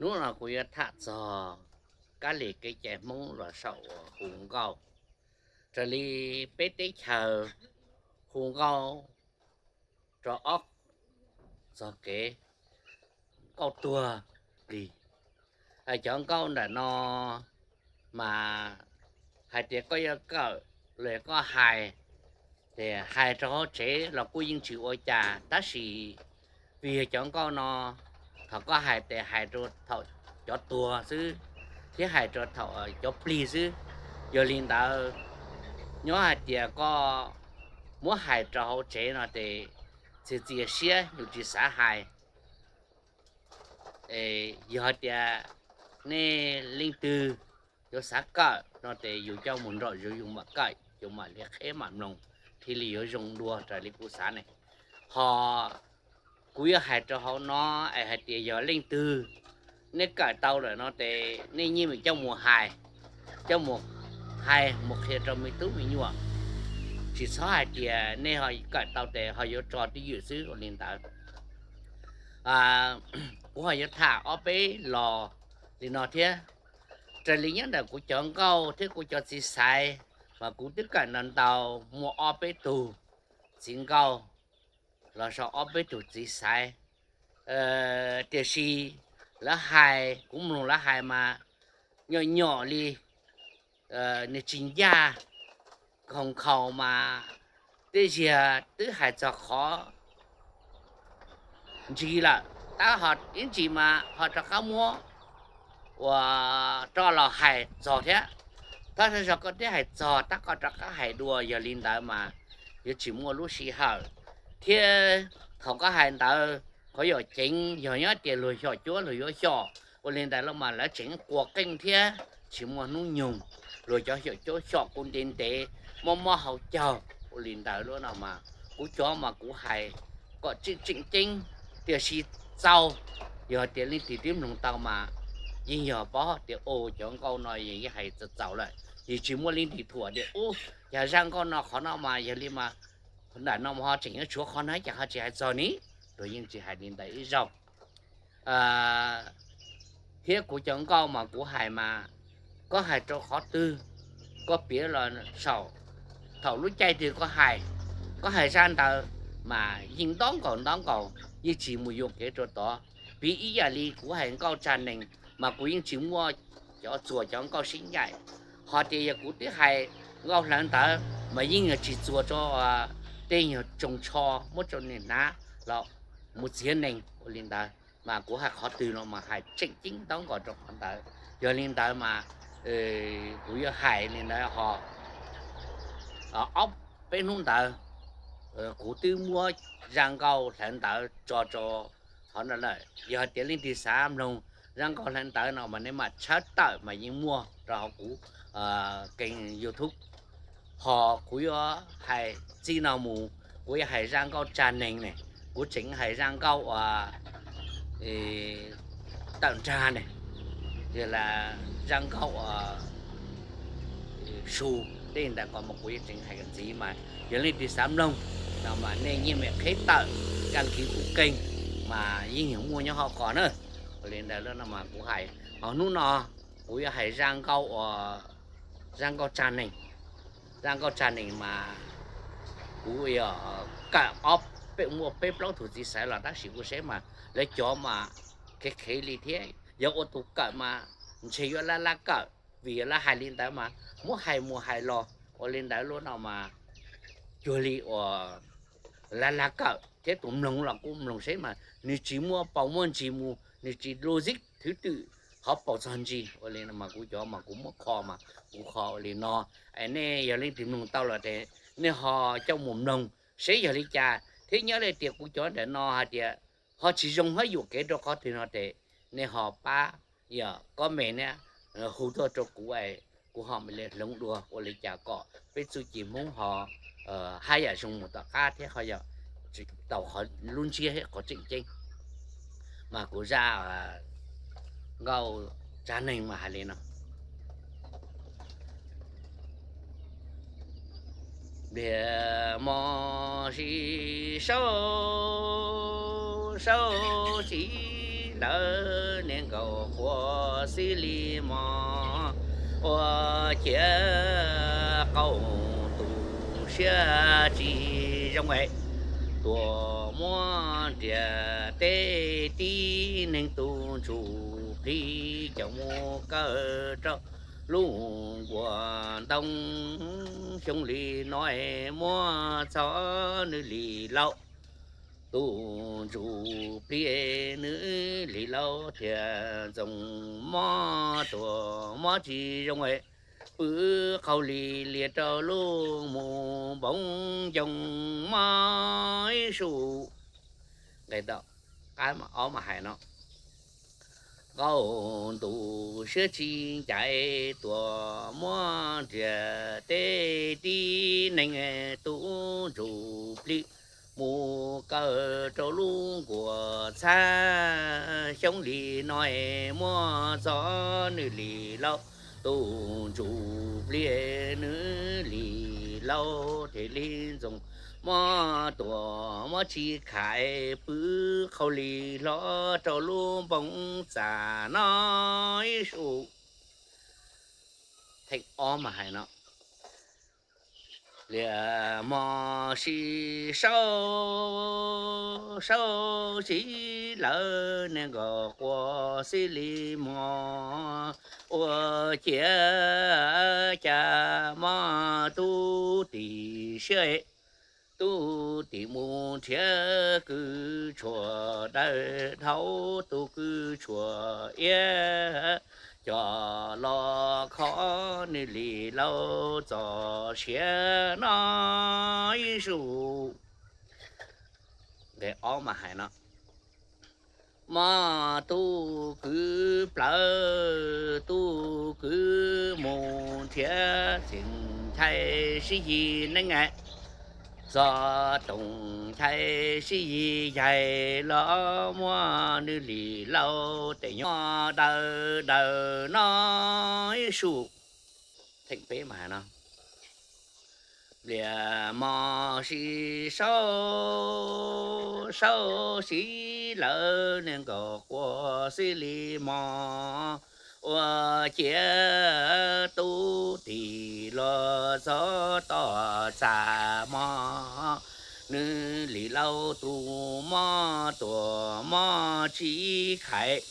Hnub no kuv yuav tham txog kab li kev cai Hmoob los saum hu nkauj. Raws li peb teb chaws hu nkauj rau ob txog kev nkauj tuag plig. Cov nkauj ntawm no mas hais tias koj yuav kawm los koj hais, ces hais rau hauv tsev los kuj yeej tsis ua cas, tab sis vim yog cov nkauj no thaum koj hais ces hais rau thaum cov tuag xwb, thiab hais rau thaum cov plig xwb. Yog li ntawd, nyob hais tias koj muab hais rau hauv tsev no ces txias txias siab yus tsis xav hais. Yog hais tias nej leej twg yuav xav kawm no ces yus coj mus nraum zoov yus mam kawm, yus mam li qheb mam mloog thiaj li yuav zoo dua raws li kuv xav ne. Ho kuv yuav hais rau hauv no es hais tias yog leej twg nej kawm tau lawm no ces nej yeej meem coj mus hais, coj mus hais mus qhia rau me tub me nyuam. Tsis txhob hais tias nej ho kawm tau ces ho yuav tso twj ywm xwb ua li ntawd. Kuv ho yuav tham ob peb los li no thiab. Raws li nyob ntawm kuv cov nkauj thiab kuv cov txiv xaiv, mas kuv twb kawm ntau ntau, muaj ob peb tug txiv nkauj los sau ob peb tug txiv xaiv, tiam sis lawv hais kuv mloog lawv hais mas nyom nyom li, nws tsis ncaj, nkhaus nkhaus mas tej zaum twb hais txog qhov ntsis lawm, tab ho ib ntsis mas ho rov qab muab ua rov los hais txog thiab. Tab sis koj twb hais txog tab koj rov qab hais dua, yog li ntawd mas yuav tsis muaj lub sij hawm. Thiab thaum koj hais ntawd qhov yog ceev, yog nyob tias luag xyom cuab luag yuav xyom, ua li ntawd los mas lawv tseem quas qeej thiab tsis muaj hnub nyoog. Luag cov xyom cuab xyom kuv ntev ntev, mob mob hau caug, ua li ntawd lawm no mas kuv cov mas kuv hais kom tseem tseem ceeb, tiam sis txaus. Yog tias leej twg twb mloog tau mas yeej yog paub tias ua cov nkauj no yeej hais txaus txaus lawm, yeej tsis muaj leej twg thuam tias ub, cas zaj nkauj no qhov no mas yog li mas ntawm no ho tseem yuav tshuav qhov no cas ho tsis hais txog ni. Luag yeej tsis hais li ntawd ib zaug. Thiab kuv cov nkauj mas kuv hais mas koj hais rau qhov twg, koj piav los saum thaum lub caij twg koj hais, koj hais zaj ntawd mas yeej ntaub nkaus ntaub nkaus, yeej tsis mus yuam kev rau tod. Piv ib yam li kuv hais nkauj tsa nees mas kuv yeej tsis muaj cov txuas cov nkauj sib ncaim. Ho tias yog kuv twb hais nkauj hlawv ntawv mas yeej yog tsis txuas rau tej nyuag tsoos tsho muab rau neeg hnav los mus txiav nees ua li ntawd. Mas kuv hais qhov twg no mas hais tseem ceeb ntaub nkaus rau qhov ntawd. Yog li ntawd mas kuv yuav hais li ntawd ho ob peb hnub ntawd kuv twb muab zaj nkauj hlawv ntawv tso rau hauv no lawm. Yog tias leej twg xav mloog zaj nkauj hlawv ntawv no mas nej mam tshawb tawm mas yeej muaj rau hauv kuv keeg YouTube. Ho kuv yuav hais txij no mus, kuv yuav hais zaj nkauj tsa neeg ne, kuv tseem hais zaj nkauj uas tawm nrag ne, zaj nkauj uas su, tej ntawd ko mas kuv yuav tseem hais ntxiv mas yog leej twg xav mloog no mas nej yeej meem qheb tawm, daj kiv kuv keeg mas yeej yog muaj nyob hauv ko na. Ua li ntawd no mas kuv hais, ho hnub no kuv yuav hais zaj nkauj, zaj nkauj tsa neeg. Zaj nkauj tsa neeg mas kuv yog kawm ob peb, muaj peb plaub tug txiv xaiv los tab sis kuv saib mas lawv cov mas khev khev li thiab. Yog ua tus kawm mas ntshe yuav laj laj kawm, vim yog lawv hais li ntawd mas muab hais mus hais los ua li ntawd lub no mas cuag li uas laj laj kawm thiab tus mloog los kuj mloog seb mas nws tsis muaj paus muaj ntsis mus, nws tsis logic thwv twm qhov paus txog ntsis. Ua li no mas kuv cov mas kuv muab kho mas kuv kho ua li no. Es nej yog leej twg mloog tau los ces nej ho coj mus mloog seb yog li cas, thiab nyob li tias kuv cov ntawm no hais tias ho tsis zoo hab yuam kev rau qhov twg no ces nej ho pab yog comment ne, hu tuaj rau kuv, kuv ho mam li hloov dua ua li cas kom peb txuj ci Hmoob ho haj yam zoo mus tom qab thiab ho yog tau qhov lub ntsiab thiab qhov tseem ceeb. Mas kuv zaj nkauj tsa neeg mas hais li no. Npiag mos sis saub, saub txiv tawv, niag nkaus quas xib li mos, ua ciav qaug ntuj siab tsis zoo es tuaj muab nriam teb tib neeg tu ntsuj plig coj mus kaw rau lub nkuaj ntoo. Xyoo li no es muab txog nws li laus tus ntsuj plig, nws li laus thiaj ntxoov mob tuaj mob tsis zoo es pw qaug li lias rau lub mus npoo ncoo mob ib su. Nqe ob mas hais no, qaug ntuj siab tsis ncaim tuaj muab nriam teb tib neeg tu ntsuj plig mus kaw rau lub nkuaj txhab. Xyoo li no es muab txog nws li laus tus ntsuj plig, nws li laus thiaj li ntxoov mob tuaj mob tsis khaiv pw qaug li hlo rau lub npoo txaj no ib su. Theem ob mas hais no, lias mos sib sau, sau sib lawv niag nkaus quas xib li mos, ua ciav cas mob tub tim siab, tub tim mus nrhiav kws tshuam dawb dhau, tub kws tshuam iab coj los kho, nws li laus txoj sia no ib su. Nqe ob mas hais no, mob tub kwv plawv, tub kwv mus nrhiav txheej nchai sib yig neeb, txog rooj nchai sib yig yaig los muab nws li laus tes nyob dawb dawb no ib su. Theem peb mas hais no, lias mos sib sau, sau sib lawv niag nkaus quas xib li mos, ua ciav tub tim los txog tom txaj mos, nws li laus tus mob tuaj mob tsis khaiv,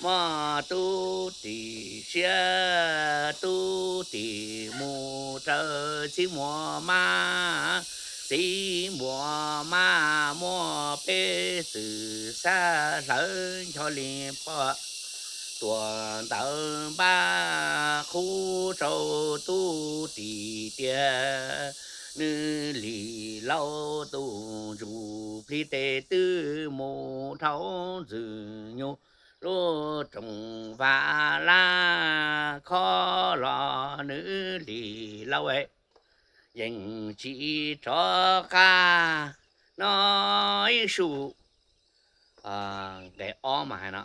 mob tub tim siab, tub tim mus raws txiv muas mab, txiv muas mab muab peb txwm xab hlawv ncho li poj, tuam ntawv npaj qhuav rau tub tim tiag, nws li laus tus ntsuj plig tes twb mus dhau ntxwg nyoog lub rooj vaj laj khob los nws li laus yeej tsis rov qab no ib su. Nqe ob mas hais no,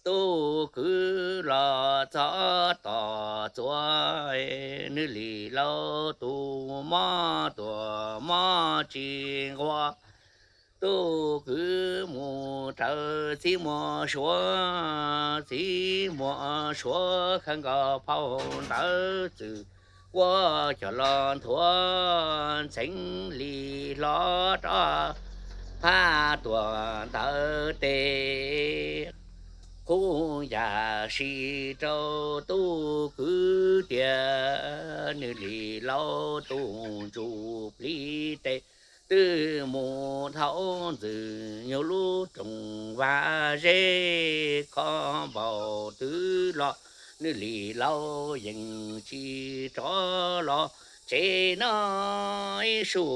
tub kwv los txog tom txuas, nws li laus tus mob tuaj mob tsis nquag, tub kwv mus raws txiv muas suav, txiv muas suav khawb nkaus phau ntawv txwm kuab coj los nthuav ntxeev li hlo rov phab tuam ntawv tes qhuav yam sim rau tub kwv tiag, nws li laus tus ntsuj plig tes twb mus dhau ntxwg nyoog lub rooj vaj zeb khob npaum twg los nws li laus yeej tsis rov los tsev no ib su.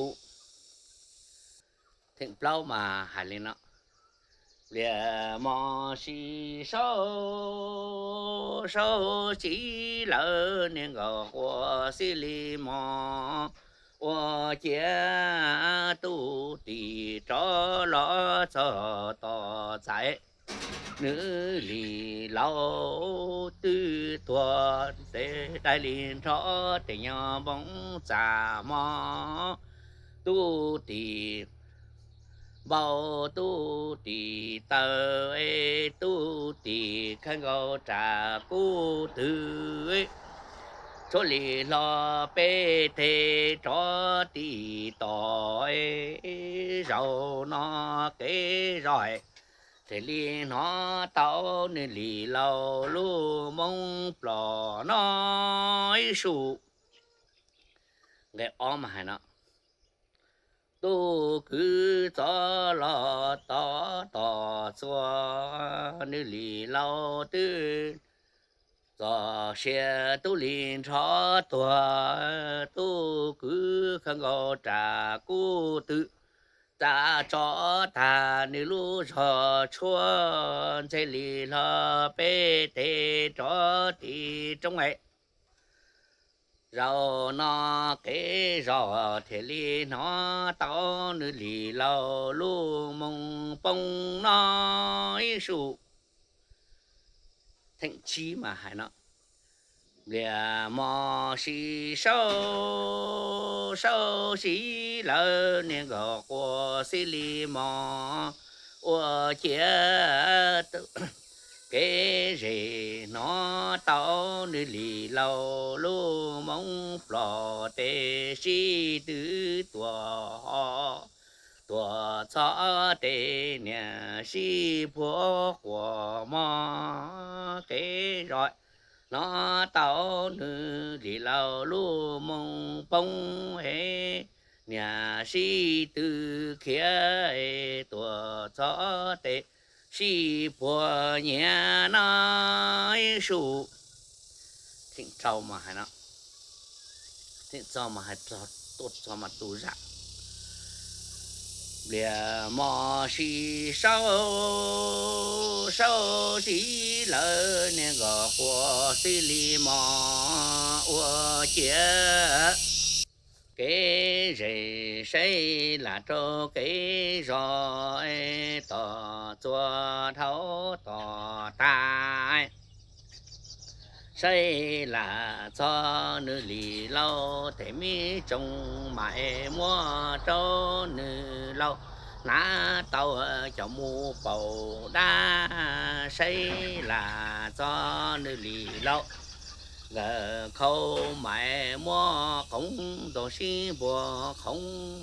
Theem plaub mas hais li no, lias mos sib sau, sau sib lawv niag nkaus quas xib li mos, ua ciav tub tim rov los txog tom txaj, nws li laus twb tuag, dai li nrho tes nyob npoo txaj mos, tub tim npau tub tim taw, tub tim khawb nkaus ras kuj twg, tshuab li hlo peb teg rov tim tos. Zaum no kev zog thiaj li hnov tau nws Lis Laus lub moo plos no ib su. Nqe ob mas hais no, tub kwv txov los tod tos txuas, nws Lis Laus twb txog sia tub li nrho tuag, tub kwv khawb nkaus ras kuj twg, tsa tso tag nws lub zog tshuab, ntxhe li hlo peb teg rov tim roob es. Zaum no kev zog thiaj li hnov tau nws Lis Laus lub moo poob no ib su. Theem tsib mas hais no, nplias mos sib saub, saub sib lawv niag nkaus quas xib li mos, ua ciav kev zem hnov tau nws Lis Laus lub moo plos tes sib tw tuaj ho tuaj txog tes niam sib puag quas mog kev zog hnov tau nws Lis Laus lub moo poob es niam sib tw khiav tuaj txog tes sib puag nyiav no ib su. Theem rau mas hais no, theem txog mas hais tuaj txog mas tu zam, nplias mos sib saub, saub sib lawv niag nkaus quas xib li mos, ua ciav kev zem saib lam rau kev zog tos txuas dhau tos tag, saib lam txog nws Lis Laus tes me tsoos mas es muab rau nws laus hnav tau coj mus paum dab, saib lam txog nws Lis Laus nkawd khau mas es muab qoov ntuag sib npuag, qoov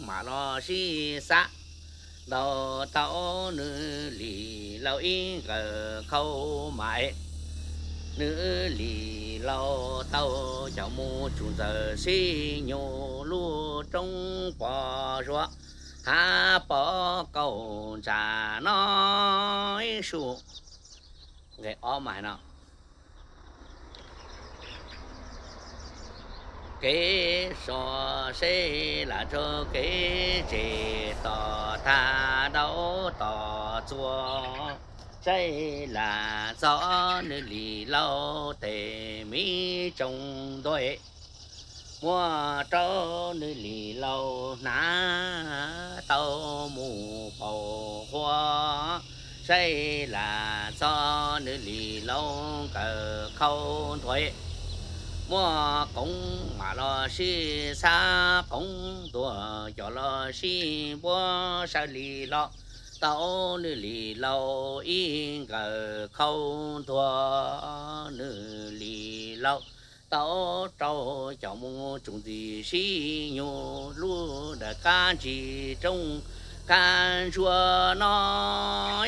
mam los sib xav ntau tau nws Lis Laus ib nkawd khau mas es nws Lis Laus tau coj mus tsum ntxawm sib nyug lub roob pos zuag hav pov kaum ntsa no ib su. Nqe ob mas hais no, kev so saib lam rau kev zem tos tag dhau tos txuas, saib lam txog nws Lis Laus tes me tsoos ntuag, muab rau nws Lis Laus hnav tau mus paum huab, saib lam txog nws Lis Laus nkawd khau ntuag, muab qoov mam los sib xav, qoov ntuag coj los sib npuag, saib li hlo tau nws Lis Laus ib nkawd khau ntuag, nws Lis Laus tau rau coj mus tsum ntxawm sib nyug lub dawm kab ntsis roob kab ntsuab no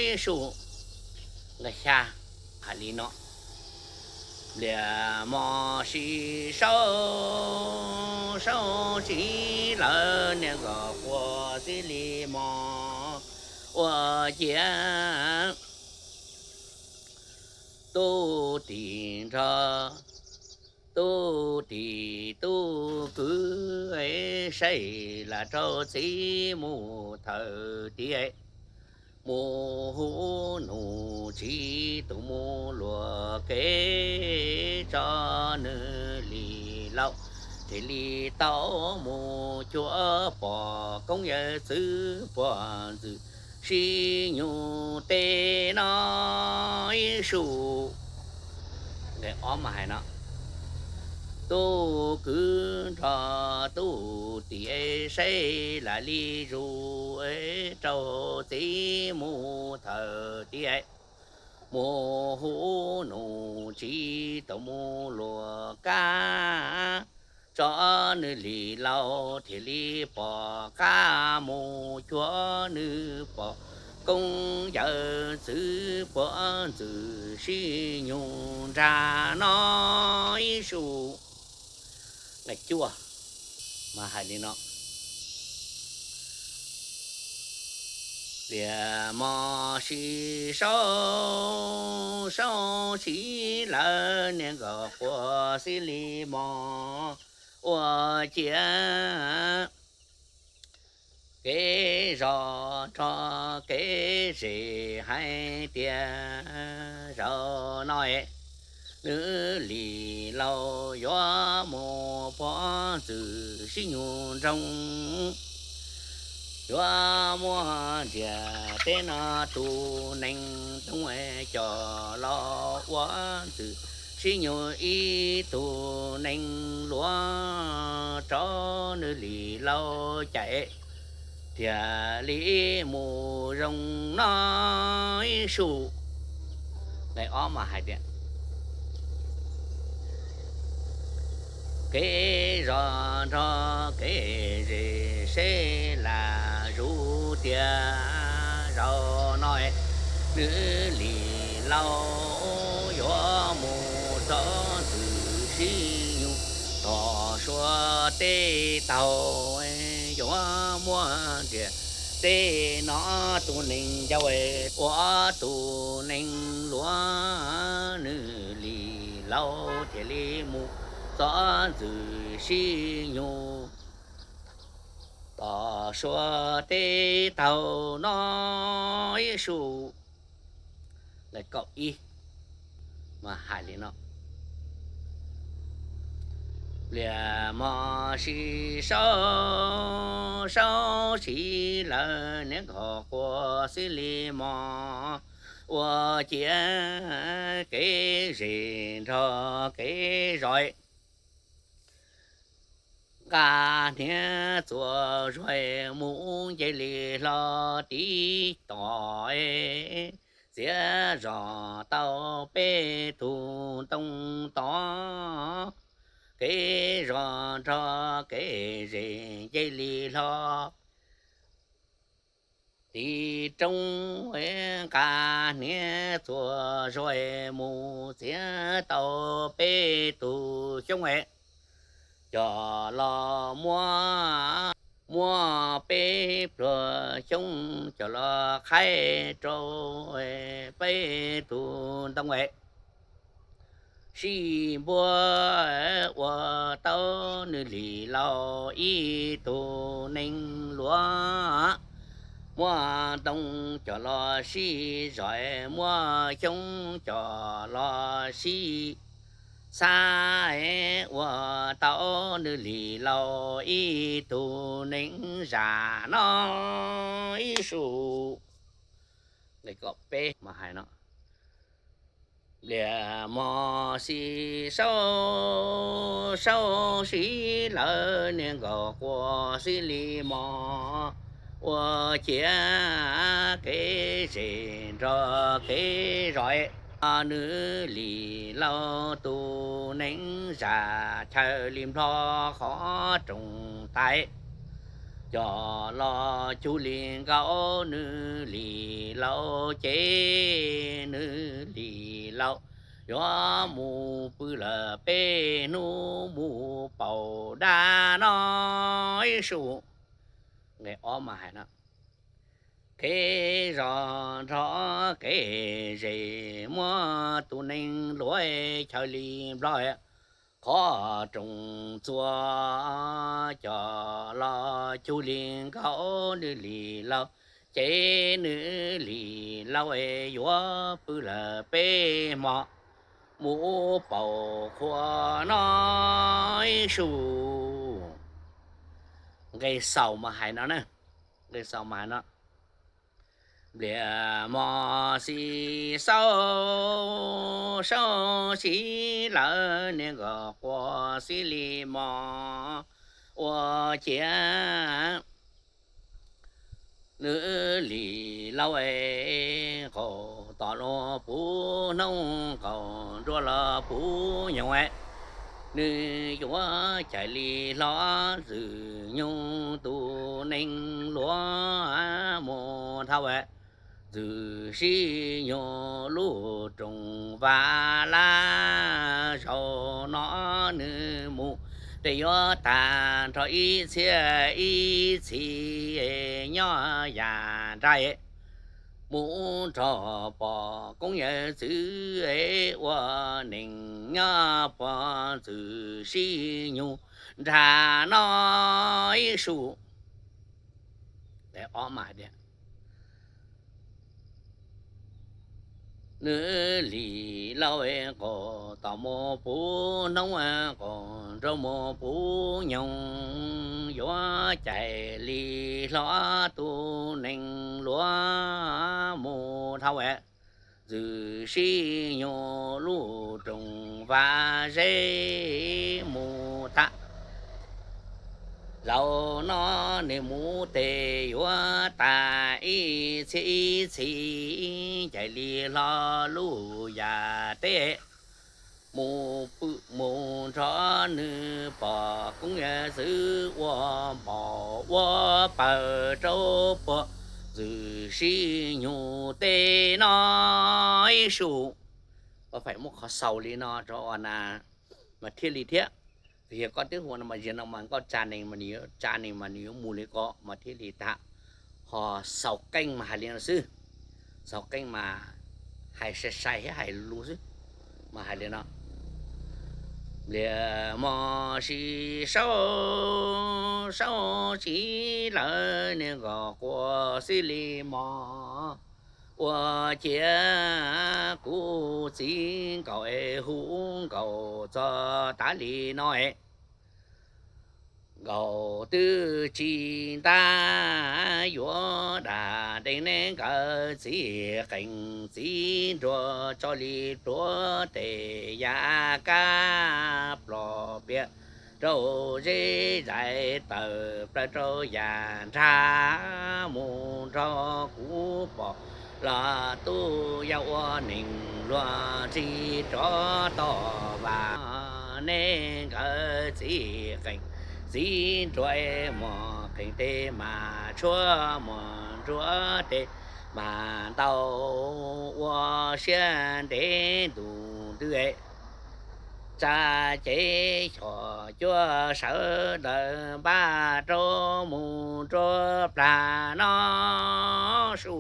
ib su. Nqe xya hais li no, nplias mos sib saub, saub sib lawv niag nkaus quas xib li mos, ua ciav tub tim nrog tub tim tub kwv, saib lam rau txiv mus thawm tiag, mus hu nus txiv tus mus luam kev tso nws Lis Laus, thiaj li tau mus cuag pom koob yawm txwv puag ntxwm sib nyug tej no ib su. Nqe ob mas hais no, tub kwv nrog tub tim saib lam li zus, rau txiv mus thawm tiam, mus hu nus tsis tau mus luag kab, tso nws li laus thiaj li pom qab mus cuag nws pom koob yawm txwv puag ntxwg sib nyug nrag no ib su. Nqe cuaj mas hais li no: Pliag mos sib sau, sau sib lawv niag nkauj quas xib li mos ua ciav kev zos nrog kev zes hais tias zaum no nws li laus yuav mus puag ntxwg sib nyug nroog, yuav muab ntiag teb no tus neeg ntoo coj los ua ntxwg sib nyug ib tug neeg luav rau nws li laus cais thiaj li mus zoo no ib su. Nqe ob mas hais tias kev zos nrog kev zes seb lam zuv tias zaum no nws li laus yuav mus txog ntxwg sib nyug tom suav teb taug, yuav muab ntiag teb no tus neeg ncau ua tus neeg luav, nws li laus thiaj li mus txog ntxwg sib nyug tom suav teb taug no ib su. Nqe kaum ib mas hais li no: Pliag mos sib sau, sau sib lawv niag nkauj quas xib li mos ua ciav kev zes nrog kev zos nqa hniav txuas zuag mus nce li hlo tib tom, txiav zog tau peb tug ntoo tod, kev zos nrog kev zes nce li hlo tib roob, nqa hniav txuas zuag mus txiav tau peb tug xyoob coj los muab, muab peb pluag xyoob coj los qhaib rau peb tug ntoo sib npuab, ua tau nws li laus ib tug neeg luav, muab ntoo coj los sib zog, muab xyoob coj los sib xab, ua tau nws li laus ib tug neeg zam no ib su. Nqe kaum peb mas hais no: Pliag mos sib sau, sau sib lawv niag nkauj quas xib li mos ua ciav kev zes nrog kev zos, nws li laus tus neeg zam chaw li nplog qhov rooj tais, coj los cug li nkaus nws li laus ces nws li laus yuav mus pw lawm peb hnub mus pauv dab no ib su. Nqe ob mas hais no: Kev zos nrog kev zes muab tus neeg luav chaw li nplog, qhov rooj txuas coj los cug li nkaus nws li laus, ces nws li laus yuav pw lawm peb hmo mus pauv qhua no ib su. Nqe xaus mas hais no na, nqe xaus mas hais no: Pliag mos sib sau, sau sib lawv niag nkauj quas xib li mos ua ciav Nws li lauj, qaug tom los puv hnub, qaug nruab los puv nyoog, nws yuav cais li hlo Ntxwg Nyug tus neeg luag mus dhau Ntxwg Sib Nyug lub rooj vag laj. Zaum no nws mus tes yuav tag nrho ib txhiab ib txhis nyob yam nrag, mus nrog pog koob yawm txwv ua neej nyob pog Ntxwg Sib Nyug nrag no ib su. Nws li lauj, qaug tom mus puv hnub, qaug nruab mus puv nyoog, yuav cais li hlo tus neeg luag mus dhau Ntxwg Sib Nyug lub rooj vag zeb mus tag. Zaum no nws mus tes yuav tag ib txhiab ib txhis, cais li hlo lub yam teb, mus pw mus nrog nws pog koob yawm txwv ua npaum ua pawg rau puag Ntxwg Sib Nyug teb no ib su. Ua feem muab qhov xaus li no rau ua na mas thiaj li thiab. Vim yog koj twb hu no mas ziag no mas koj tsa neeg mas nws yuav tsa neeg mas nws yuav mus li ko mas thiaj li tag. Ho xaus qeej mas hais li no xwb. Xaus qeej mas hais sai sai thiab hais lus xwb mas hais li no. Npliag mos sis saub, saub tsis lawm, niag nkauj quas xib li mos. Ua ciav kuv txiv nkaus es hu nkaus txog tav li no es, nkaus twb tsis ntab yuav dag deev ne nkawd txiv qeej txiv nruas tso li pluav tes yav kab plom pliav rau zeb zais tawm plaws rau yam nrag mus nrog kuv pog los tuj yau ua neeg luag ntxhi rov toj vas ne nkawd txiv qeej txiv nruas muag qeej tes mas tshuab muag nruas tes mas ntau ua siab ntev ntus ntws. Tsa cev xyom cuab sawv daws npaj rau mus nruab plag no su.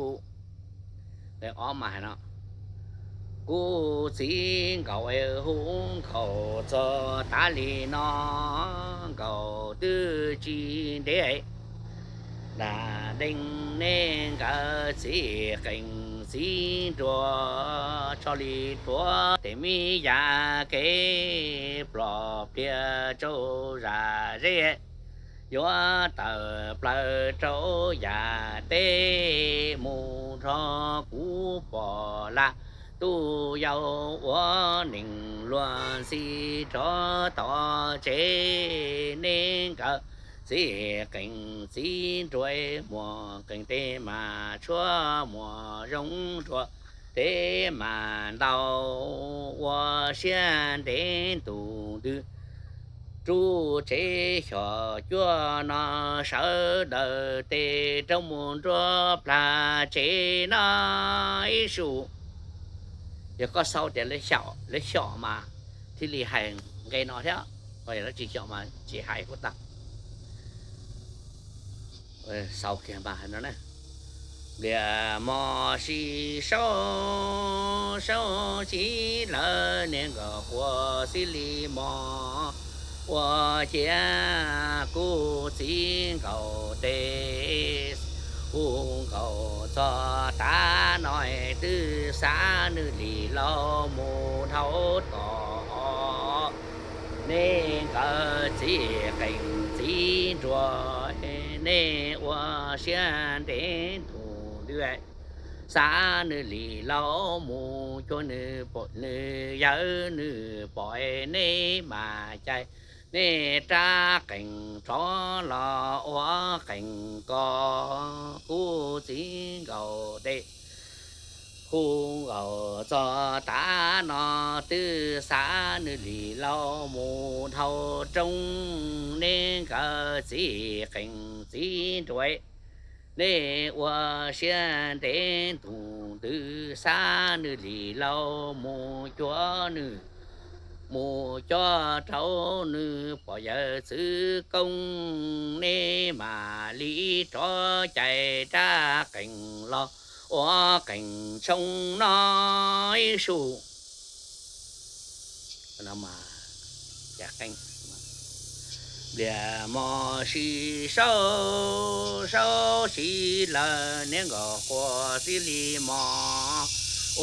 Kuv txiv nkaus hu nkaus txog tav li no, nkaus twb tsis ntev dag deev ne nkawd txiv qeej txiv nruas tso li pluav tes me yam kev plom pliav rau zam zeb, yuav tawm plaws rau yam teb mus nrog kuv pog los tuj yau ua neeg luag ntxhi rov tom tsev ne nkawd txiv qeej txiv nruas muag qeej tes mas tshuab muag zoo nruas tes mas ntau ua siab ntev ntus ntws. Rub tsev xyom cuab no sawv daws tes rau mus nruab plag tsev no ib su. Yog koj xaus tias lawv xyaum mas thiaj li hais nqe no thiab, ho yog lawv tsis xyaum mas tsis hais kuj tau. Xaus kiag mas hais no na. Npliag mos sis saub, saub tsis lawm, niag nkauj quas xib li mos. Ua ciav kuv txiv nkaus tes hu nkaus txog tav no, twb xav nws li lauj mus dhau tom ne nkawd txiv qeej txiv nruas, nej ua siab ntev ntus ntws. Xav nws li lauj mus cuag nws pom nws yawg nws pom, nej mas cais nej rab qees rov los ua qees ko, kuv txiv nkaus tes hu nkaus txog tav no twb xav nws li lauj mus dhau roob, nej nkawd txiv qees txiv nruas, nej ua siab ntev ntus twb xav nws li lauj mus cuag nws, mus cuag rau nws pog yawg txwv koob, nej mam li rov cais rab qees los ua qees tshoob no ib sub. Npliag mos sib saub, saub sib lawm, niag nkaus quas txij li mos,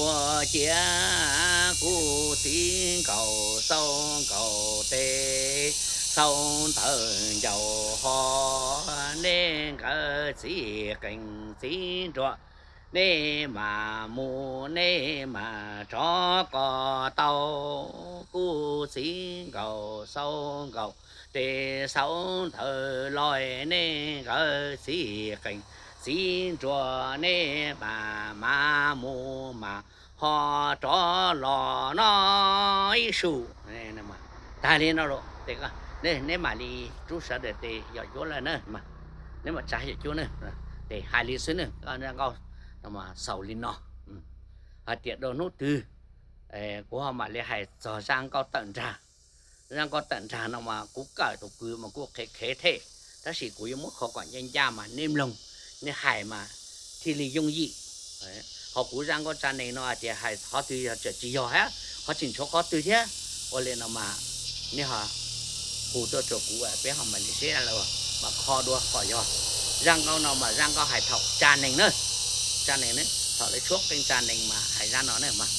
ua ciav kuv txiv nkaus xau nkaus tes, xau ntawv ncaus ho, nej nkawd txiv qees txiv nruas, nej mam mus nej mam rov kom tau, kuv txiv nkaus xau nkaus tes, xau ntawv los, nej nkawd txiv qees txiv nruas, nej mam mam mus mam ho rov los no ib sub. Tag li no lawm, neb mam li rub sawv daws tes yog cuab lawm na, neb mam tsa yog cuab na, tes hais li xwb na, zaj nkauj xaus li no. Hais tias dua hnub twg kuv ho mam li hais txog zaj nkauj tawm nrag. Zaj nkauj tawm nrag no mas kuv kawm tus kws mas kuj qhev qhev thiab, tab sis kuv yuav muab kho kom ncaj ncaj mas neb mloog, neb hais mas thiaj li yooj yim. Ho kuv zaj nkauj tsa nees no hais tias hais qhov twg yog tseem tsis yog thiab, qhov tseem tshuav qhov twg thiab, ua li no mas neb ho hu tuaj rau kuv, peb ho mam li seb mas kho dua kom yog. Zaj nkauj no mas zaj nkauj hais thaum tsa nees na, tsa nees na, thaum lawv tshuab qee tsa nees mas hais zaj no na mas.